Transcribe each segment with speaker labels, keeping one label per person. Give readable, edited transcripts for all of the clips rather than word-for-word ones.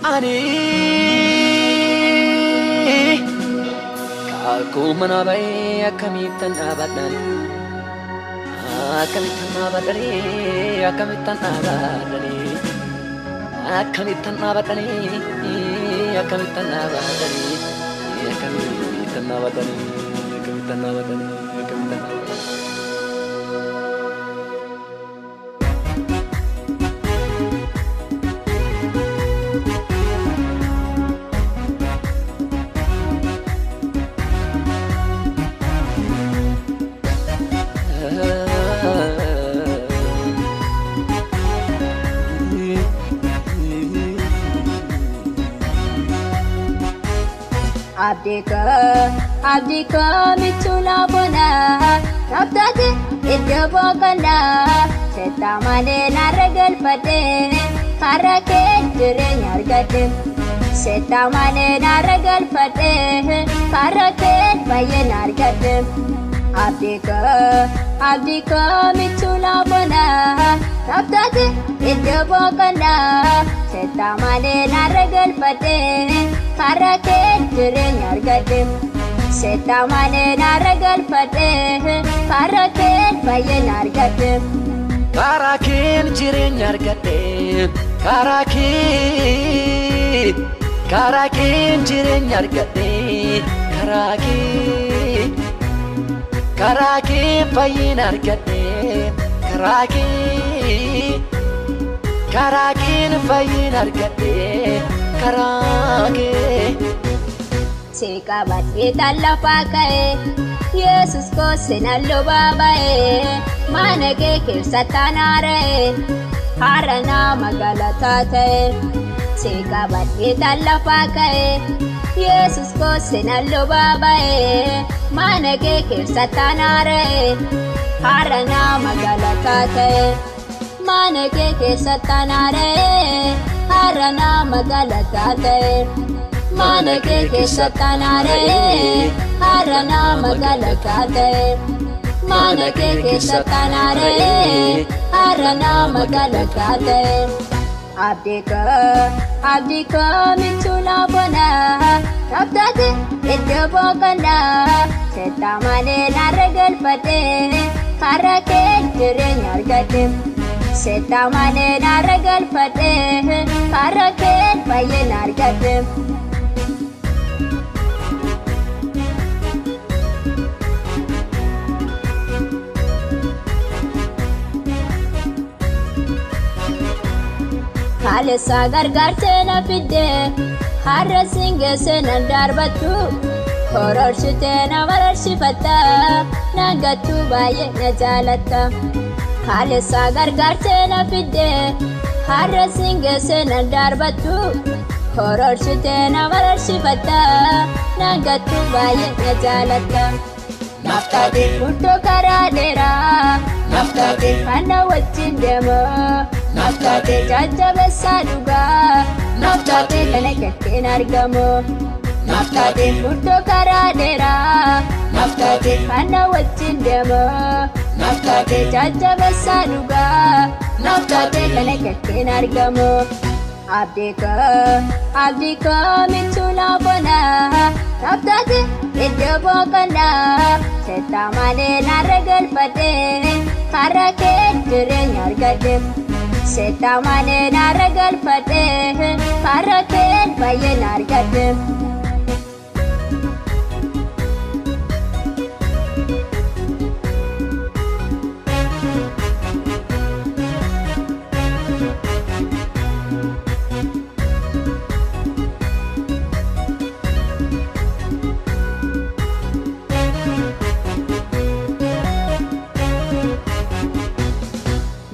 Speaker 1: Ani kakuu mana ba'ee akkamittan dhaabadhaan akkamittan dhaabadhanii akkamittan dhaabadhanii akkamittan dhaabadhanii akkamittan dhaabadhanii akkamittan dhaabadhanii akkamittan dhaabadhanii akkamittan dhaabadhanii.
Speaker 2: Abdii koo michuu laafonaa naaf taate iddoo boqonnaa seettaa malee narra galfadhee karaa kee jireenya argadhe seettaa malee narra galfadhee karaa kee baay'een argadhe. Abdii koo michuu laafonaa naaf taate iddoo boqonnaa seettaa malee narra galfadhee karaa kee jireenya argadhe. Seettaa malee narra galfadhee karaa kee baay'een argadhe.
Speaker 1: Karaa keen jireenya argadhe karaa keen jireenya argadhe karaa keen fayyina argadhe karaa keen fayyina argadhe karaa kee.
Speaker 2: Si qabadhee tan lafaa ka'ee Yesus koo seenaan lubaa ba'ee mana kee keessatti haara'ee har'a nama galataa ta'e. Si qabadhee tan lafaa ka'ee Yesus koo seenaan lubaa ba'ee mana kee keessatti haara'ee har'a nama galataa ta'e. Mana kee keessatti haara'ee har'a nama galataa ta'e. Mana kee keessatti haara'ee har'a nama galataa ta'e. Mana kee keessatti haara'ee har'a nama galataa ta'e. Abdii koo michuu laafonaa naaf taate iddoo boqonnaa seettaa malee narra galfadhee karaa kee jireenya argadhe. Seettaa malee narra galfadhee karaa kee baay'een argadhe. Kaleessa gargaartee na fiddee har'a siin geesse nan darbattu hororsitee na mararsifatta nan gattu baay'ee na jaalatta. Kaleessa gargaartee na fiddee har'a siin geesse nan darbattu hororsitee na mararsifatta nan gattu baay'ee na jaalatta.
Speaker 1: Naaf taate
Speaker 2: Furtuu karaa dheeraa
Speaker 1: naaf taate
Speaker 2: kana wajjin deemu
Speaker 1: naaf taate
Speaker 2: jajjabeessaa dhugaa
Speaker 1: naaf taate
Speaker 2: kana ketteen argamu.
Speaker 1: Naaf taate
Speaker 2: Furtuu karaa dheeraa
Speaker 1: naaf taate
Speaker 2: kana wajjin deemu
Speaker 1: naaf taate
Speaker 2: jajjabeessaa dhugaa
Speaker 1: naaf taate
Speaker 2: kana ketteen argamu. Abdii koo michuu laafonaa naaf taate iddoo boqonnaa seettaa malee narra galfadhee karaa kee jireenya argadhe. Seettaa malee narra galfadhee karaa kee baay'een argadhe.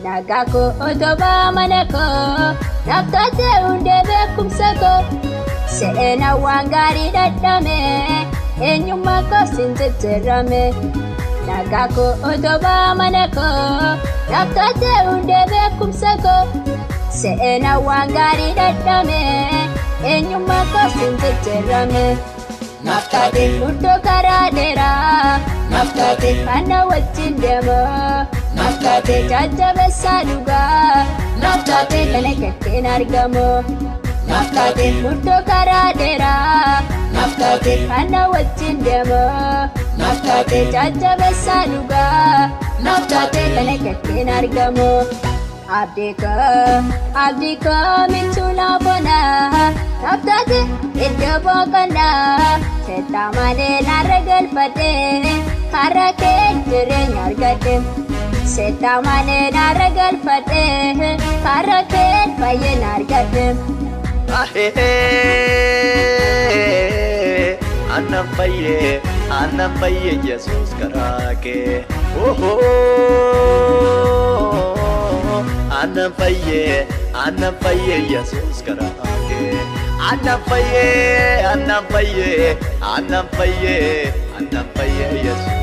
Speaker 2: Nagaa koo utubaa mana koo naaf taate hundee beekumsa koo seenaa waan gaarii dhadhame eenyummaa koo siin jijjiirame. Nagaa koo utubaa mana koo naaf taate hundee beekumsa koo seenaa waan gaarii dhadhame eenyummaa koo siin jijjiirame.
Speaker 1: Naaf taate
Speaker 2: Furtuu karaa dheeraa
Speaker 1: naaf taate
Speaker 2: kana wajjin deemu
Speaker 1: naaf taate
Speaker 2: jajjabeessaa dhugaa
Speaker 1: naaf taate
Speaker 2: kana ketteen argamu.
Speaker 1: Naaf taate.
Speaker 2: Murtoo karaa dheeraa.
Speaker 1: Naaf taate.
Speaker 2: Kana wajjin deemu.
Speaker 1: Naaf taate.
Speaker 2: Jajjabeessaa dhugaa.
Speaker 1: Naaf taate.
Speaker 2: Kana kettiin argamu. Abdii koo, abdii koo michuu naaf onaa. Naaf taate iddoo boqonnaa. Seetaa malee narra galfadhee. Har'a kee jireenya argadhe. Seetaa malee narra galfadhee. Har'a kee fayyina argadhe.
Speaker 3: Ahee, annan fayyee, annan fayyee Yesuus karaa kee. Ohoo, annan fayyee, annan fayyee Yesuus karaa kee. Annan fayyee, annan fayyee, annan fayyee, annan fayyee Yesuus.